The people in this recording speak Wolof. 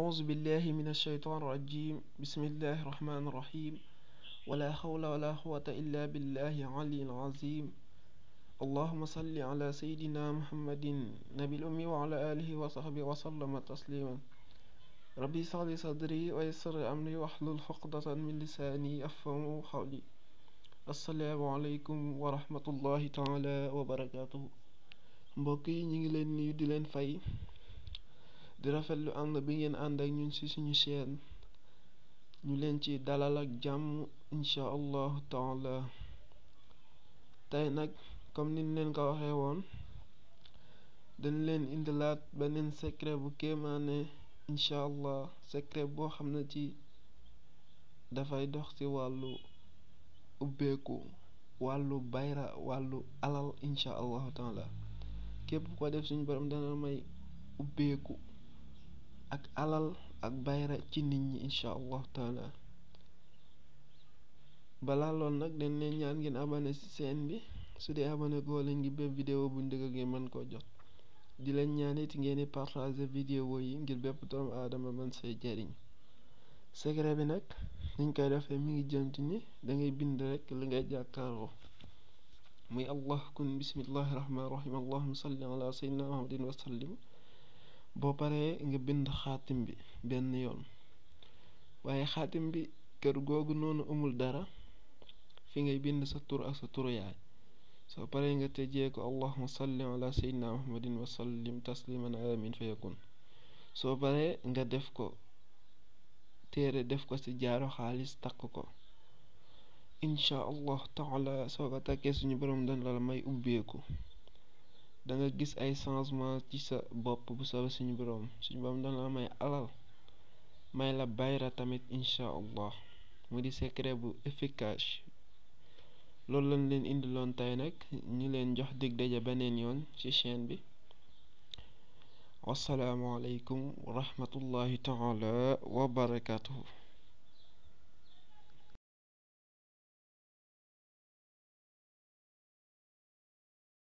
أعوذ بالله من الشيطان الرجيم بسم الله الرحمن الرحيم ولا حول ولا قوة إلا بالله العلي العظيم اللهم صل على سيدنا محمد نبي الأمي وعلى آله وصحبه وسلم تسليما ربي اشرح لي صدري ويسر أمري واحلل عقدة من لساني يفقهوا قولي السلام عليكم ورحمة الله تعالى وبركاته mbokk yi ñu ngi leen nuyu di leen fay di rafetlu ànd bi ngeen ànd ak ñun ci suñu chaîne ñu leen ci dalal ak jàmm incha allahu taala tey nag comme niñ leen ko waxee woon dañ leen indilaat beneen secret bu kéemaane incha allah secret boo xam ne ci dafay dox ci wàllu ubbeeku wàllu bayra wàllu alal incha allahu taala képp ko def suñu borom dana may ubbeeku ak alal ak bayra ci nit ñi incha allahu taala balaa lool nag dañ leen ñaan ngeen abonné ci chaîne bi su dee abonné goo leen ngi bépp vidéo buñ dëgg ngeen mën koo jot di leen ñaan it ngeen di partager vidéo yi ngir bépp doomu aadama mën say jariñ secret bi nag niñ koy defee mi ngi jëm ci ni dangay bind rek li ngay jàkkaaroo muy allah kun bismillahi rahmaani rahim allahumma salli ala sayyidina muhammadin wa sallim boo paree nga bind xaatim bi benn yoon waaye xaatim bi kër googu noonu amul dara fi ngay bind sa tur ak sa turu yaay soo paree nga tëjee ko allahumma salli ala sayyidina muhammadin wa sallim tasliman amin fa yakun soo paree nga def ko téere def ko ci jaaro xaalis takk ko incha allah taala soo ko takkee suñu borom dana la may ubbeeku da nga gis ay changement ci sa bopp bu soobee suñu borom dana la may alal may la bayra tamit incha allah mu di secret bu efficace loolu lañ leen indiloon tey nag ñu leen jox dig daja beneen yoon ci chaîne bi wasalaamualeykum wa rahmatullahi taala wa barakatuhu